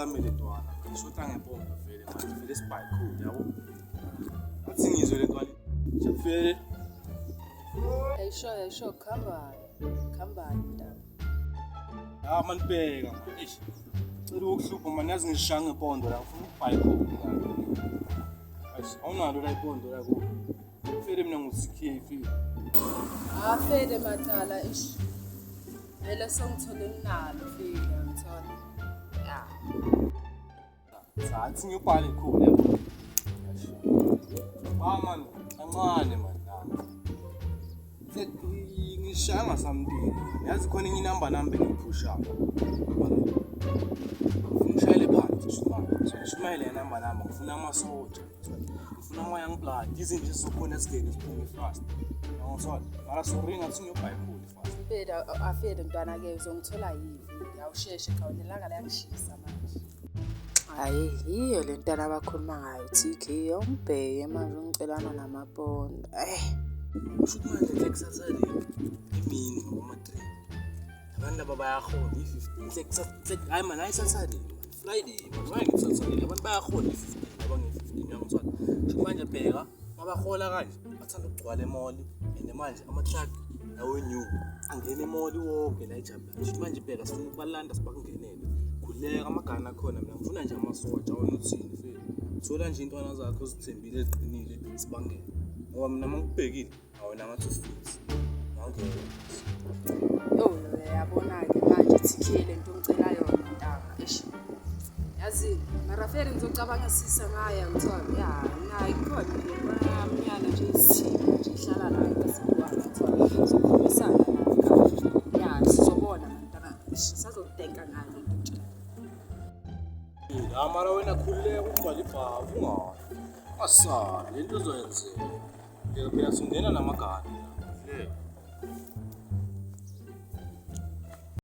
ngizame le ntwana. Ngishoda ngepondo vele manje vele sibhayi khulu yabo. Athi ngizwe le ntwana. Vele Ayisho ayisho khambani. Khambani mntana. Ah man bheka man. Eish. Cela ukuhlupha man yazi ngishaya ngepondo la ngifuna ukubhayi khulu la. Eish awunalo la ipondo la kuwe. Vele mina ngu-CK feel. Ah fede macala ish. Vele songithole nalo fede angithola. Ya. Sathi ngiyobhala ikhulu yabo. Ba man kancane man. Ngishaya ngasamntini. Yazi khona enye inamba nami bengiyiphushayo. Ngishayele phansi shumayela. Shumayele inamba nami ngifuna amasoja. Ngifuna ama-young blood. Izinto ezizokhona singene siphume fast. Yangithola. Mara sorry ngathi ngiyobhayi khulu fast. Fede afede mntwana ke uzongithola yini? Awusheshe cha nelanga liyangishisa manje. Hhayi, yiyo le ntwana abakhuluma ngayo TK, awungibheke manje ungicelana namapondo. Eh. Kusho ukuthi manje nje kusasa le emini ngoma-3 abantu laba bayahola i-15 hayi man hayi Saturday man Friday man why ngithi Saturday abantu bayahola i-15 abange-15 uyangithola. Kusho manje bheka mabahola kanje bathanda ukugcwala emoli and manje ama-truck lawo new angena emoli wonke la ejabulani. Kusho manje bheka sifuna ukubalanda sibakungenele. Khululeka amagana akhona mina ngifuna nje amasotsha wena uthini mfethu. Thola nje intwana zakho ozithembile eziqinile sibangene. Ngoba mina uma ngikubhekile awena ngathi ufit. Ngangena. Yo uyabona-ke manje TK le nto ongicela yona ntanga. Eish. Yazi mara fede ngizocabangisisa ngayo angithola. Ya nayo ikhona nje mnyana nje isithini nje ihlala la ngasibuka angithola. Sizokhulumisana nayo. Ya sizobona mntana. Eish sazokudenka ngayo le nto ngitshela. La mara wena khululeka ukugcwala ibhavu ungayi. Ungasabi le nto izoyenzeka. Phela phela singena namagadi la.